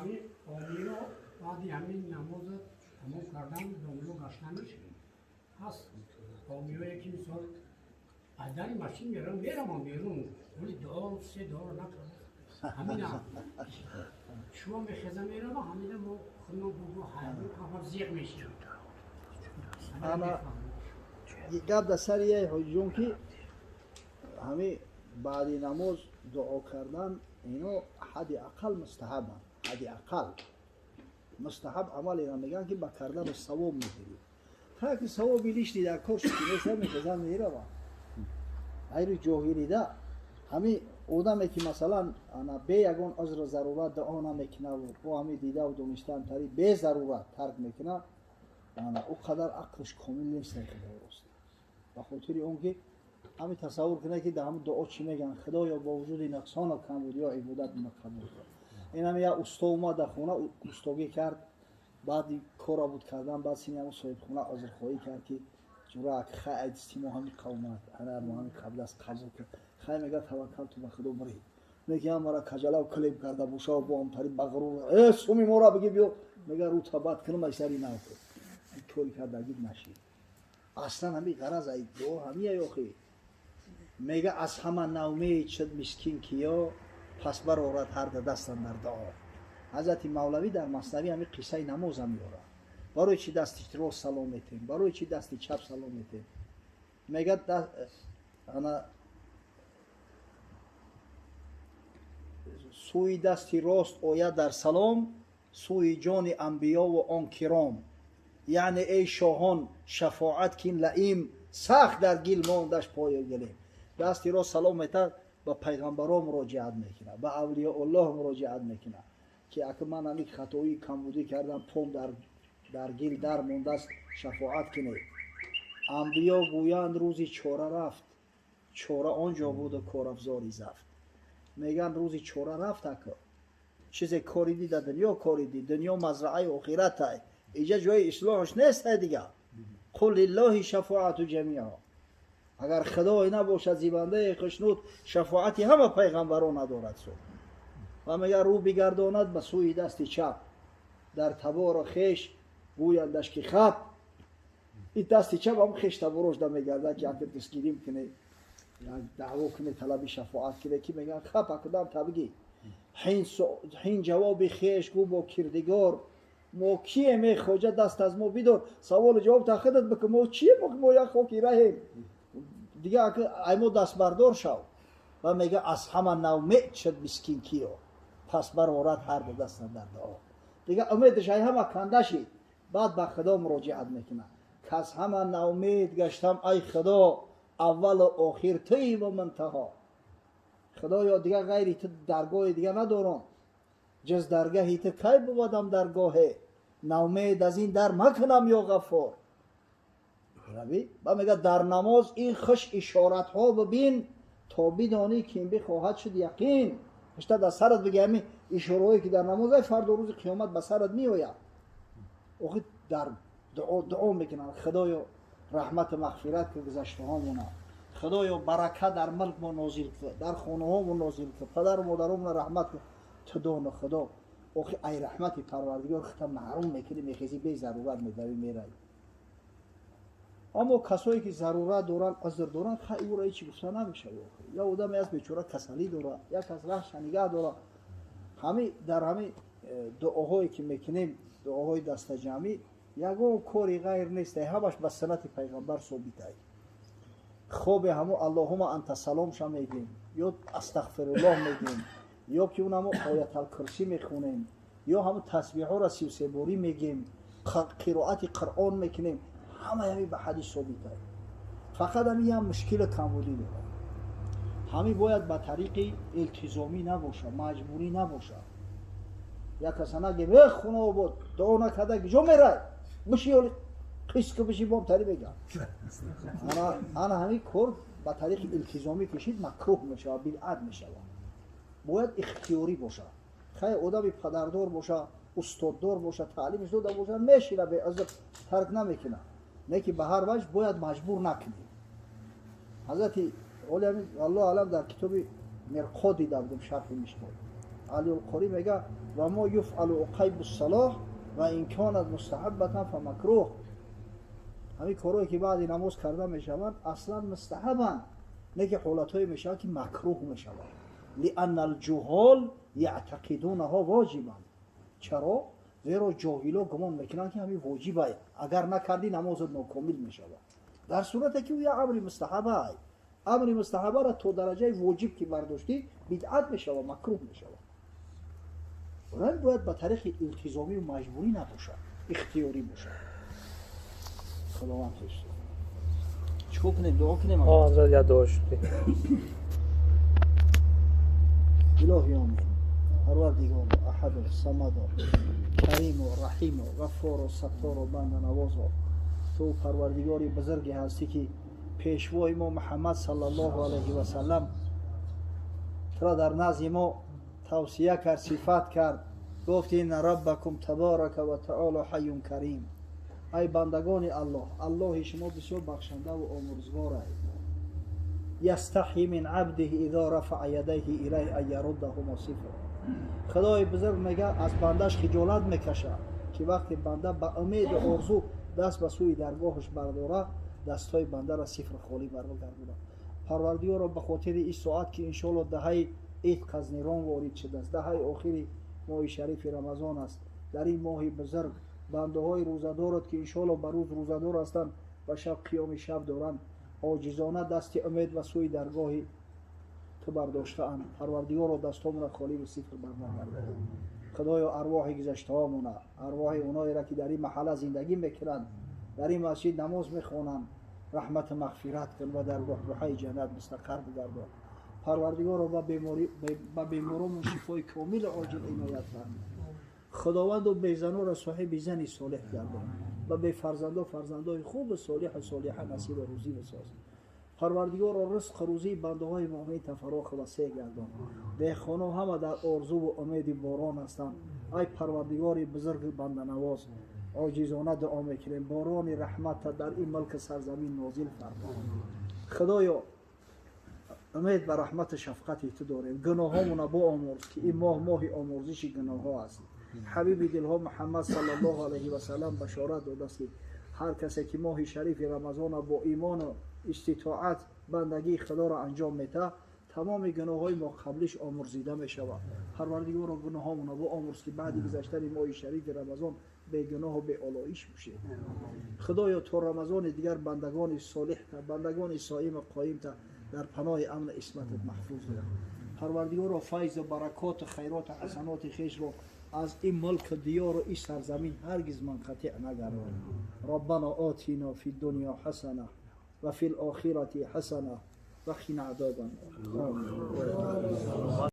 Ҳамин омиро баъди ҳамин намоза тамом кардан, домло гаштанаш ҳаст. Омиҳое ки мисол аз дари масҷид мераванд, мераванд берун, вале дуо се дуоро накарда. Ҳамина шумо мехеза мерава, ҳамина мо худмо бугу ҳайрон ҳама зиқ мешавем. Ана гап дар сари яй ҳоҷиҷон, ки ҳами баъди намоз дуо кардан ино ҳадди ақал мустаҳабанд. Ҳадди ақал мустаҳаб амалеро мегӯянд, ки ба кардану савоб мегирӣ. Ҳар ки савоби лишний дар кор шуд, мехезан мерава. Ғайри ҷоҳилида ҳами одаме ки масалан ана бе ягон узру зарурат дуо намекунаву бо ҳами дидаву донистан тари безарурат тарк мекунад, ана ӯ қадар ақлш комил нест. Худо рост, ба хотири он ки ҳами тасаввур кунад, ки дар ҳамн дуо чӣ мегӯянд: «Худоё, бо вуҷуди нуқсону камбудиё ибодат ма қабул кун». Ин ҳами як усто омад дар хона, устогӣ кард. Баъди кора буд кардан, баъд сини ҳамн соҳибхона узрхоҳӣ кард, ки ҷурак хай, айдисти мо ҳами қавмат ана мо ҳами қабл аст, қабул кун. Хай, мега, таваккалту ба Худо, биред. Меги мара каҷалав клеб карда боша, бо ҳамтари бағрур э суми мора биги биё, мега, рӯ табат кунам, ай сари нав кун, кори кардагид нашид. Аслан ҳами ғараз ай дуо ҳамия ёхи. Мега, аз ҳама навмед шуд мискин киё, пас барорад ҳар ду дастан дар дуо. Ҳазрати Мавлавӣ дар Маснавӣ ҳами қиссаи намоза меорад. Барои чи дасти рост салом метем, барои чи дасти чап салом метем? Мега, ана сӯи дасти рост ояд дар салом сӯи ҷони анбиёву он киром, яъне эй шоҳон, шафоат кин лаим, сахт дар гил мондаш пою гилем. Дасти рост салом метад, ба пайғамбаро муроҷиат мекунад, ба авлиёуллоҳ муроҷиат мекунад, ки ака ман ҳамин хатоии камбудӣ кардам, пом дар гил дар мондааст, шафоат кунед. Анбиё гӯянд: «Рӯзи чора рафт, чора он ҷо буду корафзори зафт». Мегӯянд, рӯзи чора рафт, ака чизе кори дида, дунё кори дид, дунё мазраъаи охиратай, иҷа ҷои ислоҳаш нестай дига. Қул лиллоҳи шафоату ҷамиа. Агар Худое набошад зибандаи хушнуд, шафоати ҳама пайғамбарон надорад суд. Ва мега, рӯ бигардонад ба сӯи дасти чап дар табору хеш, гӯяндаш ки хаб. И дасти чап ҳам хеш таборош да мегардад, ки ака дастгирим кунед, даъво кунед, талаби шафоат кунед, ки мегӯянд: «Хаб, акдам табгӣ». Ҳин ҷавоби хеш гӯ бо кирдигор: «Мо кием, эй хоҷа, даст аз мо бидор». Саволу ҷавоб тахидат бикун: мо чием? Мо як хоки раҳем дига, ай мо дастбардор шав. Ва мега, аз ҳама навмед шуд мискин киё, пас барорад ҳар ду дастан дар дуо. Дига умедаш ай ҳама канда шид, баъд ба Худо муроҷиат мекунад: «Каз ҳама навмед гаштам, ай Худо, аввалу охир туиву мунтаҳо. Худоё, дига ғайри ту даргоҳи дига надорам, ҷуз даргаҳи ту кай бувадам даргоҳе? Навмед аз ин дар макунам, ё Ғаффор». Ба мега, дар намоз ин хуш ишоратҳо бибин, то бидонӣ ки ин бихоҳад шуд яқин. Ишта дар сарат биги, ҳами ишораҳое ки дар намоз ай, фардо рӯзи қиёмат ба сарат меояд. Охи дар дуо дуо мекунанд: «Худоё, раҳмату мағфират ку гузаштаҳомона, Худоё, барака дар мулк мо нозил ку, дар хонаҳомо нозил ку, падару модаромона раҳмат ку». Ту доно Худо, охи ай раҳмати Парвардигор хита маҳрум мекунӣ, мехезӣ, безарурат медавӣ, меравӣ. Аммо касое ки зарурат доранд, узр доранд, хай, ӯро ҳечи гуфта намешавад. Я одаме аст, бечора, касалӣ дорад, як кас раҳша нигаҳ дорад. Ҳами дар ҳами дуоҳое ки мекунем, дуоҳои дастаҷамъӣ, ягон кори ғайр нест, ҳамаш ба суннати пайғамбар собитай. Хобе ҳамо «Аллоҳума анта салом» ша мегӯем, ё «Астағфируллоҳ» мегӯем, ё ки он ҳамо Ояталкурсӣ мехонем, ё ҳамо тасбиҳҳоро 33 борӣ мегӯем, қироати Қуръон мекунем, ҳамаи ҳами ба ҳадис собитай. Фақат ҳами як мушкили камбудӣ дорад: ҳами бояд ба тариқи илтизомӣ набошад, маҷбурӣ набошад. Як каса нагем: «Э, хунаобод, дуо накарда киҷо мерай? Биши, оли қиск биши, бомтарӣ», мегӯям. Ана ҳамин кор ба тариқи илтизомӣ кишид, макрӯҳ мешавад, бидъат мешавад. Бояд ихтиёрӣ бошад. Хай, одами падардор боша, устоддор боша, таълимаш дода боша, мешина, беузр тарк намекунад. Не ки ба ҳар ваҷ бояд маҷбур накунем. Ҳазрати оли, Аллоҳ алам, дар китоби Мирқо дида будем, шарҳи Мишкот. Али Алқорӣ мега ва мо юфъалу уқайбу салоҳ ва ин канат мустаҳаббатан фамакруҳ. Ҳамин корҳое ки баъди намоз карда мешаванд аслан мустаҳабанд, не ки ҳолатҳое мешавад ки макруҳ мешавад. Лианна алҷуҳол яътақидунаҳо воҷибан. Чаро? Зеро ҷоҳило гумон мекунанд ки ҳамин воҷибай, агар накардӣ намозат нокомил мешавад. Дар сурате ки ӯ як амри мустаҳабай, амри мустаҳабаро то дараҷаи воҷиб ки бардоштӣ бидъат мешавад, макруҳ мешавад. Барои бояд ба тариқи илтизомию маҷбурӣ набошад, ихтиёрӣ бошад. Худованд ҳифз. Чикор кунем? Дуо кунем? Ҳазрат, як дуо шуд. Илоҳи омин. Парвардигоро, аҳаду, самадо, кариму, раҳиму, ғаффору, саттору, банданавозо, ту парвардигори бузурге ҳастӣ ки пешвои мо Муҳаммад саллаллоҳу алайҳи васаллам тура дар назди мо тавсия кард, сифат кард, гуфт инна раббакум табарака ва таоло ҳайюн карим. Ай бандагони Аллоҳ, Аллоҳи шумо бисёр бахшандаву омӯрзгорай. Ястаҳи мин абдиҳи изо рафаа ядайҳи илайҳи ан яруддаҳумо сифр. Худои бузург мега аз бандаш хиҷолат мекашад ки вақте банда ба умеду орзу даст ба сӯи даргоҳаш бардора, дастҳои бандаро сифр холӣ баргардонад. Парвардигоро, ба хотири ин соат ки иншоалло даҳаи ид қазнирон ворид шудааст, даҳаи охири моҳи шарифи Рамазон аст, дар ин моҳи бузург бандаҳои рӯзадорат ки иншоалло ба рӯз рӯзадор ҳастанд ва шаб қиёми шаб доранд, оҷизона дасти умед ба сӯи даргоҳи ту бардоштаанд. Парвардигоро, дастҳомона холиву сифр барнагардон. Худоё, арвоҳи гузаштаҳомона, арвоҳи оноеро ки дар ин маҳалла зиндагӣ мекунанд, дар ин масҷид намоз мехонанд, раҳмату мағфират кун ва дар баҳбаҳаи ҷаннат мустақар бигардон. Парвардигоро, ба беморомон шифои комилу оҷил иноят фармо. Худованду безанора соҳиби зани солеҳ гардон, ба бефарзандо фарзандои хубу солиҳу солиҳа насибу рӯзӣ бисоз. Парвардигоро, ризқу рӯзии бандаҳои муъмин тафароху васеъ гардон. Деҳқоно ҳама дар орзуву умеди борон ҳастанд. Ай парвардигори бузурги банданавоз, оҷизона дуо мекунем, борони раҳматта дар ин мулки сарзамин нозил фармо. Худоё, умед ба раҳмату шафқати ту дорем. Гуноҳҳомона боомӯрз ки ин моҳ моҳи омӯрзиши гуноҳҳо аст. Ҳабиби дилҳо Муҳаммад саллаллоҳу алайҳи васаллам башорат додааст ки ҳар касе ки моҳи шарифи Рамазона бо имону иститоат бандагии Худоро анҷом медиҳад, тамоми гуноҳҳои мо қаблиш омӯрзида мешавад. Парвардигоро, гуноҳҳомона боомӯрз ки баъди гузаштани моҳи шарифи Рамазон бегуноҳу беолоиш бошед. Худоё, то Рамазони дигар бандагони солиҳта, бандагони соиму қоимта дар паноҳи амну исматат маҳфуз дор. Парвардигоро, файзу баракоту хайроту ҳасаноти хешро аз ин мулку диёру ин сарзамин ҳаргиз манқатеъ нагардон. Роббано отино фи дунё ҳасана ва фи лохирати ҳасана ва қина азобан нор.